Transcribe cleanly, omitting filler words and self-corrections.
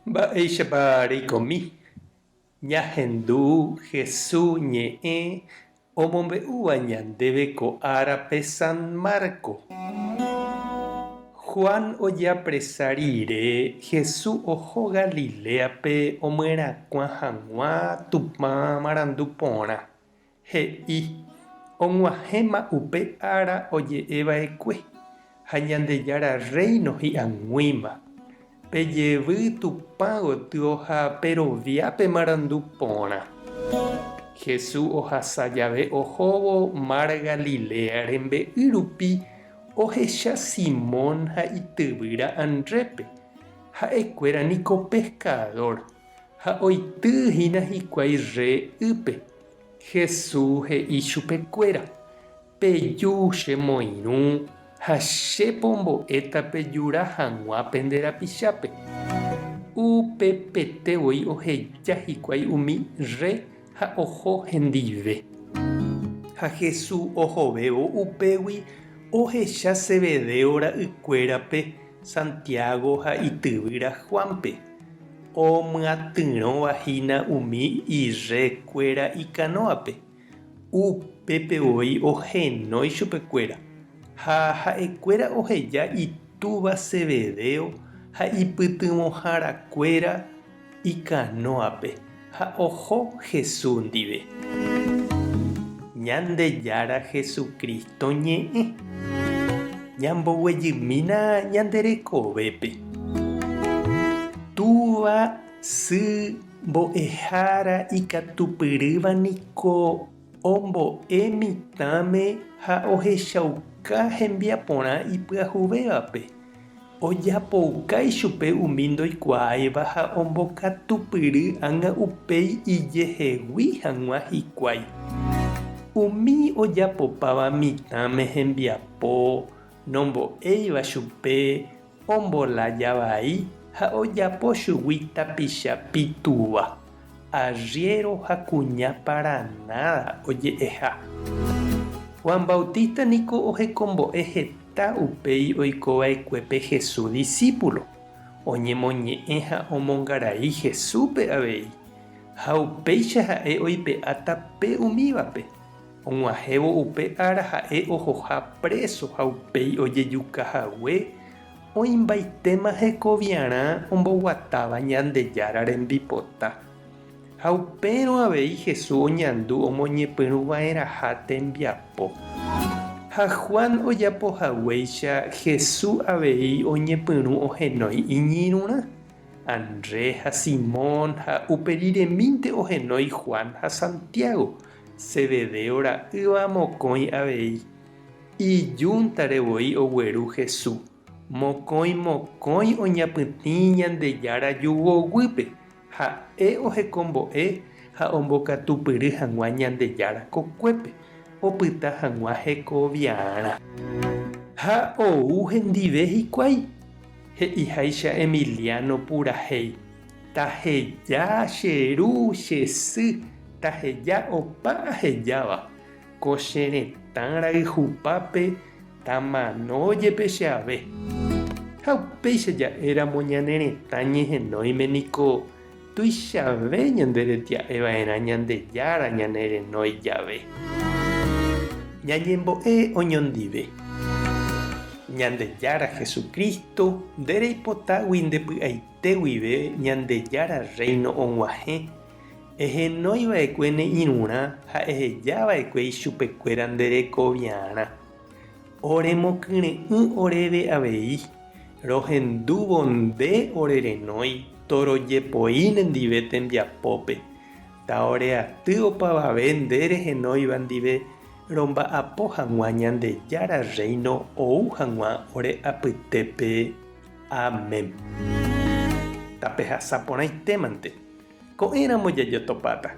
Mba'éichapa reikomi? Ñahendu Hesu ñe'ẽ omombe'úva ñandéve ko árape San Marco. Juan ojeapresa rire, Hesu oho Galiléape omyerakuã hag̃ua Tupã marandu porã. He'i, Og̃uahẽma upe ára oje'eva'ekue, ha Ñandejára Rréino hi'ag̃uíma. Pejevy Tupã gotyo ha perovia pe marandu porã. Jesús ohasa jave ohóvo mar Galilea rembe'y rupi ohecha Simón ha ityvýra Andrépe, ha'ekuéra niko peskadór. Ha oity hína hikuái rre ýpe. Jesús he'i chupekuéra, Peju che moirũ ha che pombo'éta pejura hag̃ua pende rapichápe. Upepete voi oheja hikuái umi rre ha oho hendive. Ha Jesús ohovévo upégui ohecha Zebedeo ra'ykuérape, Santiago ha ityvýra Juánpe. Omyatyrõva hína umi irre kuéra ikanóape, upépe voi ohenói chupekuéra, ha ha'ekuéra oheja itúva Zebedeo ha ipytyvõhára kuéra ikanóape ha oho Jesús ndive. Ñandejára Jesucristo ñe'ẽ. Ñamboguejymína ñande rekovépe. Túva, sy, mbo'ehára ikatupyrýva niko ombo'e mitãme ha ohechauka hembiaporã ipyahuvévape. Ojapouka ichupe umi ndoikuaáiva ha ombokatupyry ág̃a upéi ijehegui hag̃ua hikuái. Umi ojapopáva mitãme hembiapo nombo'éiva chupe ombolaja vai ha ojapo chugui tapicha pitúva, arriéro ha kuña paranáda oje'eha. Juan Bautista niko ohekombo'e heta. Heta upéi oiko va'ekue pe Jesús disípulo, oñemoñe'ẽ ha omongarai Jesúspe avei, ha upéicha ha'e oipe'a tape umívape. Og̃uahẽvo upe ára ha'e ohoha préso ha upéi ojejuka hague, oĩmbaitéma hekoviarã omboguatáva Ñandejára rembipota. Ha upérõ avei Jesús oñandu omoñepyrũ va'erãha tembiapo. Ha Juan ojapo haguéicha, Jesús avei oñepyrũ ohenói iñirũrã, Andrés ha Simón, ha upe riremínte ohenói Juan ha Santiago, Zebedeo ra'ýva mokõi avei. Ijúntare voi ogueru Jesús, mokõi mokõi oñapytĩ Ñandejára júgo guýpe, Ha'e ohekombo'e ha ombokatupyry hag̃ua Ñandejára kokuépe, opyta hag̃ua hekoviarã. Ha ou hendive hikuái, he'iháicha Emiliano purahéi, Taheja che ru, che sy, taheja opa ahejáva, ko che retã rayhupápe tamano jepe che ave. Ha upéicha ja'éramo ñane retã ñehenóime niko tuichave ñande retia'e va'erã Ñandejára ñane renói jave. Ñañembo'e oñondive. Ñandejára Jesucristo, nde reipotágui nde py'aite guive Ñandejára Rréino og̃uahẽ, Ehenói va'ekue ne irũrã ha eheja va'ekue ichupekuéra nde rekoviarã. Oremokyre'ỹ oréve avei, rohendúvo nde ore renói torojepoi nendive tembiapópe, ta ore aty opavave nde rehenóiva ndive romba'apo hag̃ua Ñandejára Rréino ou hag̃ua ore apytépe. Amén. Tapehasa porãitémante. Ko'ẽramo jajotopáta.